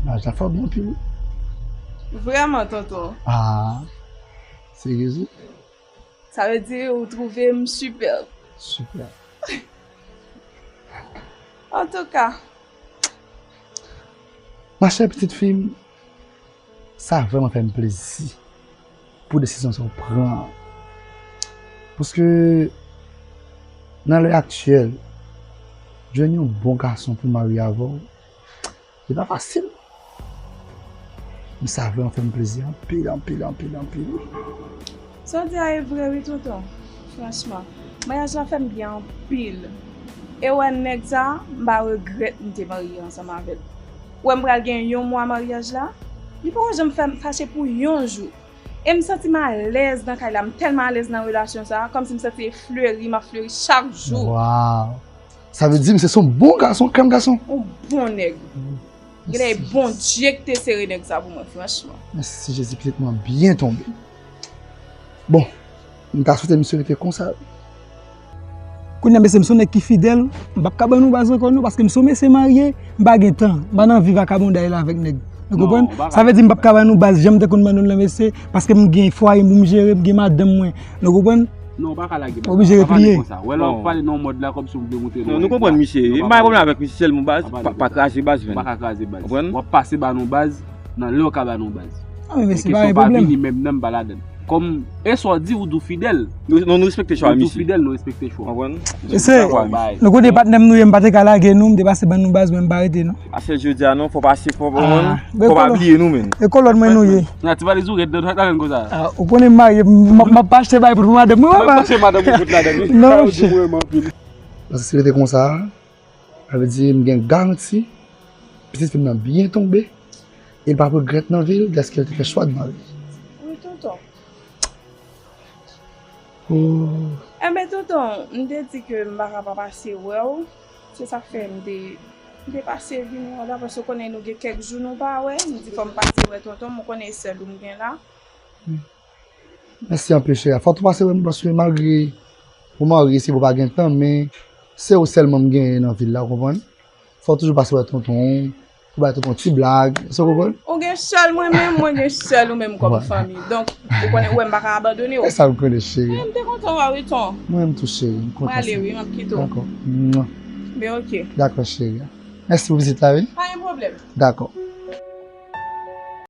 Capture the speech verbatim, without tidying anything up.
Mennaj la fè w byen anpil. Vrèman, tonton. Ah, serye wi? Sa vle di ou twouve m sipè. Sipè. Antouka. Ma chère petite fille, sa vrèman fè m plezi pou desizyon sa w pran an. Paske nan lè aktyèl, jwenn yon bon gason pou marye avè w, li pa fasil. Men sa vrèman fè m plezi anpil, anpil, anpil, anpil. Sa w di a e vre wi, tonton. Franchman, maryaj la fè m byen anpil. E wè nèg sa, m pa regrèt m te marye ansanm avè l. Wè m pral gen yon mwa maryaj la, li poko janm fè m fache pou yon jou. E m santi m alèz nan kay la, m tèlman alèz nan relasyon sa, kòmsi m santi e fleri, m ap fleri chak jou. Waw. Sa vle di misye se yon bon gason, krèm gason. Yon bon nèg. Genlè e Bondye ki te sere nèg sa pou mwen, franchman. Mèsi Jezi, pitit mwen byen tonbe. Bon, m ta swete misye rete konsa. Kounye a mesye, m se yon nèg ki fidèl, m p ap ka ban nou baz ankò non, paske m se yon mesye marye, m pa gen tan, m pa nan vi vakabonday la avèk nèg. Nou konprann? Sa vle di m p ap ka ban nou baz jan m te konn ban nou l lan mesye, paske m gen fwaye m pou m jere, m gen madanm mwen. Nou konprann? Non, ou pa ka lage baz. Oblije repliye. Wè la w ap pale nan mòd la kòmsi w vle montre nou. Non, nou konpon misye. M pa gen pwoblèm avèk misye, sèlman baz, pa kraze baz, man. Pa ka kraze baz. Konprann? W ap pase ba nou baz nan lè w ka ba nou baz. Ah, men mesye, pa gen pwoblèm. Vini menm nan m pa ladan. Kòm e sa w di, ou tou fidèl. Nou nou respekte chwa misye. Ou tou fidèl, nou respekte chwa. Konprann? Mesye, nou konnen patnè m nou ye, m pa te ka lage nou, m te pase ban nou baz, men m pa rete non. A sèl jodi a non, fò pase, fò konprann. Fò pa bliye nou menm. E kolòn mwen nou ye. Nan ti valiz ou ret nan ladan konsa. Ah, ou konnen m marye, m ap achte bay pou madanm mwen, papa. M ap achte madanm mwen pou ladan. Non, monchè. Paske si rete konsa, sa vle di m gen garanti pitit fi m nan byen tonbe, e l p ap regrèt nan vi l dèske l te fè chwa de marye. Wi, tonton. Oh. Enben, tonton, m te di ke m pa ka pa pase wè w. Se sa k fè m te, m te pase vini wè w la, paske w konnen nou gen kèk jou nou pa wè. M di fò m pase wè tonton m, ou konnen e sèl ou m gen la. Mèsi anpil, cheri. Fò w tou pase wè m, paske malgre ou marye, se pou w pa gen tan, men se ou sèlman m genyen nan vil la, ou konprann? Fò w toujou pase wè tonton w, pou bay tonton ti blag, èske w konprann? Ou gen sèl mwen menm, mwen gen sèl ou menm kòm fanmi. Donk, ou konnen, ou wè m pa ka abandone w. E sa m konnen, cheri. Men m te kontan wè w wi, ton. Mwen menm tou, cheri, m kontan sa. Mwen ale wi, m ap kite w. Dakò. Men oke. Dakò, cheri. Mèsi pou vizit la, wi. Pa gen pwoblèm. Dakò.